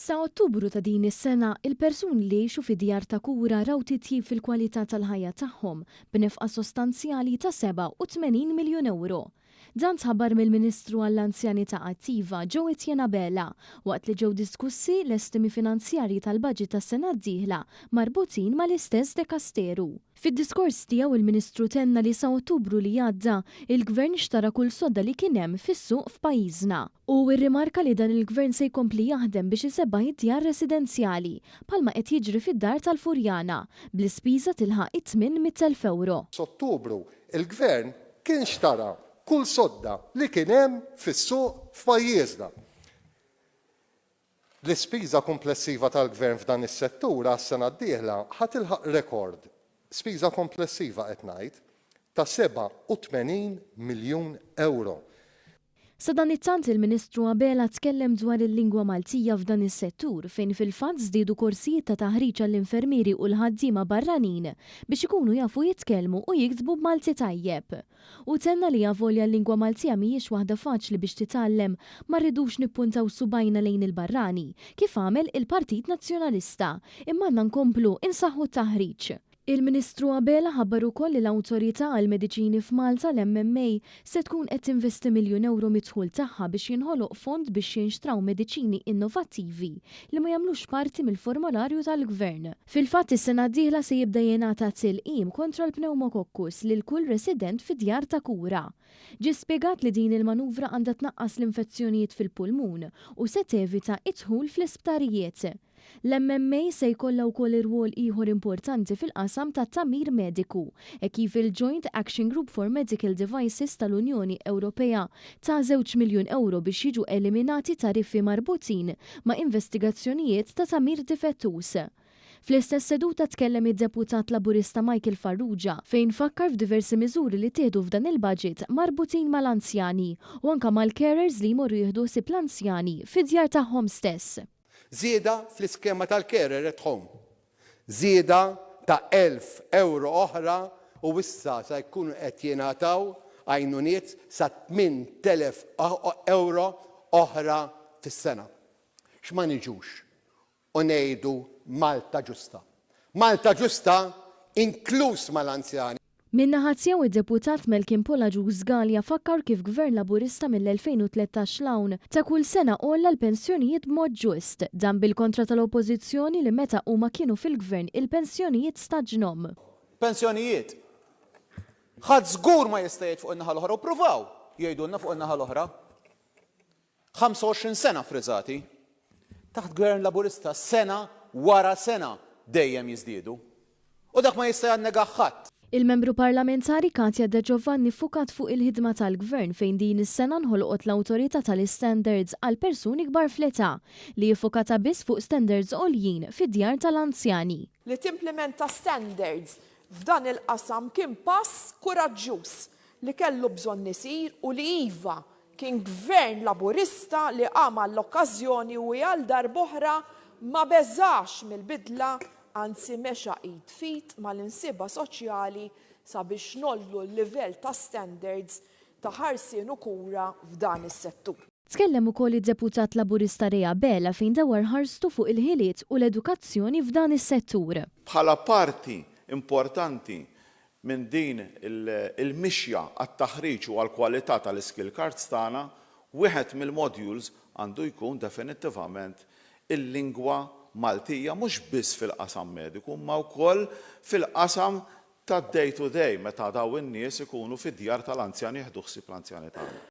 Sa Ottubru ta' din is-sena, il-persuni li jgħixu fi djar ta' kura raw titjib fil-kwalità tal-ħajja tagħhom b'nefqa sostanzjali ta' 87 miljun ewro. Dan tħabbar mill-Ministru għall-Anzjanità Attiva, Jo Etienne Abela, waqt li ġew diskussi l-estimi finanzjarji tal-baġit tas-sena d-dieħla marbutin mal-istess dekasteru. Fid-diskors tiegħu il-Ministru tenna li sa Ottubru li għadda, il-Gvern xtara kull sodda li kien hemm fis-suq f'pajjiżna. Hu rrimarka li dan il-Gvern se jkompli jaħdem biex isebbaħ id-djar residenzjali, bħalma qed jiġri fid-dar tal-Furjana, bl-ispiża tilħaq it-800,000 ewro. S'Ottubru, il-Gvern kien xtara kull sodda li kien hemm fis-suq f'pajjiżna. L-ispiża komplessiva tal-Gvern f'dan is-settur għas-sena d-dieħla ħa tilħaq rekord, spiża komplessiva qed ngħid, ta' 87 miljun ewro. Sadanittant il-Ministru Abela tkellem dwar il-lingwa Maltija f'dan is-settur fejn fil-fatt żdiedu korsijiet ta' taħriġ għall-infermieri u l-ħaddiema barranin biex ikunu jafu jitkellmu u jiktbu b'Malti tajjeb. Hu tenna li avolja l-lingwa Maltija mhijiex waħda faċli biex titgħallem, ma rridux nippuntaw subgħajna lejn il-barrani, kif għamel il-Partit Nazzjonalista, imma għandna nkomplu insaħħu t-taħriġ. Il-Ministru Abela ħabbar ukoll li l-Awtorità għall-Mediċini f'Malta, l-MMA, se tkun qed tinvesti miljun ewro mid-dħul tagħha biex jinħoloq fond biex jinxtraw mediċini innovattivi li ma jagħmlux parti mill-formolarju tal-Gvern. Fil-fatt is-sena d-dieħla se jibda jingħata tilqim kontra l-pneumokokkus lil kull resident fi djar ta' kura. Ġie spjegat li din il-manuvra għandha tnaqqas l-infezzjonijiet fil-pulmun u se tevita d-dħul fl-isptarijiet. L-MMA se jkollha wkoll irwol ieħor importanti fil-qasam tat-tagħmir mediku, hekk kif il-Joint Action Group for Medical Devices tal-Unjoni Ewropea ta żewġ miljun ewro biex jiġu eliminati tariffi marbutin ma' investigazzjonijiet ta' tagħmir difettuż. Fl-istess seduta tkellem id-Deputat Laburista Michael Farrugia fejn fakkar f'diversi miżuri li ttieħdu f'dan il-budget marbutin mal-anzjani u anke mal-carers li jmorru jieħdu ħsieb l-anzjani fid-djar tagħhom stess. Żieda fl-iskema tal-carer at home. Żieda ta' 1,000 ewro oħra u issa se jkunu qed jingħataw għajnuniet sa 8,000 ewro oħra fis-sena. X'ma niġux u ngħidu Malta ġusta. Malta ġusta inkluż mal-anzjani. Min-naħa tiegħu id-Deputat Melkin Paul Agius Galea fakkar kif Gvern Laburista mill-2013 'l hawn, ta' kull sena għolla l-pensjonijiet b'mod ġust. Dan bil-kontra tal-Oppożizzjoni li meta huma kienu fil-Gvern il-pensjonijiet staġnhom. Pensjonijiet. Ħadd żgur ma jista' jgħid fuq in-naħa l-oħra u ppruvaw jgħidulna fuq in-naħa l-oħra. 25 sena ffriżati. Taħt Gvern Laburista sena wara sena dejjem jiżdiedu. U dak ma jista' jannegah ħadd. Il-Membru Parlamentari Katya De Giovanni ffukat fuq il-ħidma tal-Gvern fejn din is-sena nħolqot l-Awtorità tal-Istandards għal persuni kbar fl-età, li iffokata biss fuq standards għoljin fid-djar tal-anzjani. Li timplimenta standards f'dan il-qasam kien pass kuraġġjuż li kellu bżonn isir u li iva, Kien Gvern Laburista li qam għall-okkażjoni u għal darb'oħra ma beżax mill-bidla anzi mexa id f'id mal-insieba soċjali sabiex ngħollu l-livell ta' standards ta' ħarsien u kura f'dan is-settur. Tkellem ukoll id-Deputat Laburista Ray Abela fejn dawwar ħarstu fuq il-ħiliet u l-edukazzjoni f'dan is-settur. Bħala parti importanti Minn din il-mixja għat-taħriġ u għall-kwalità tal-iskill cards tagħna, wieħed mill-modules għandu jkun definittivament il-lingwa Maltija mhux biss fil-qasam mediku imma wkoll fil-qasam tad-day to day meta dawn in-nies ikunu fid-djar tal-anzjani jieħdu ħsieb l-anzjani tagħna.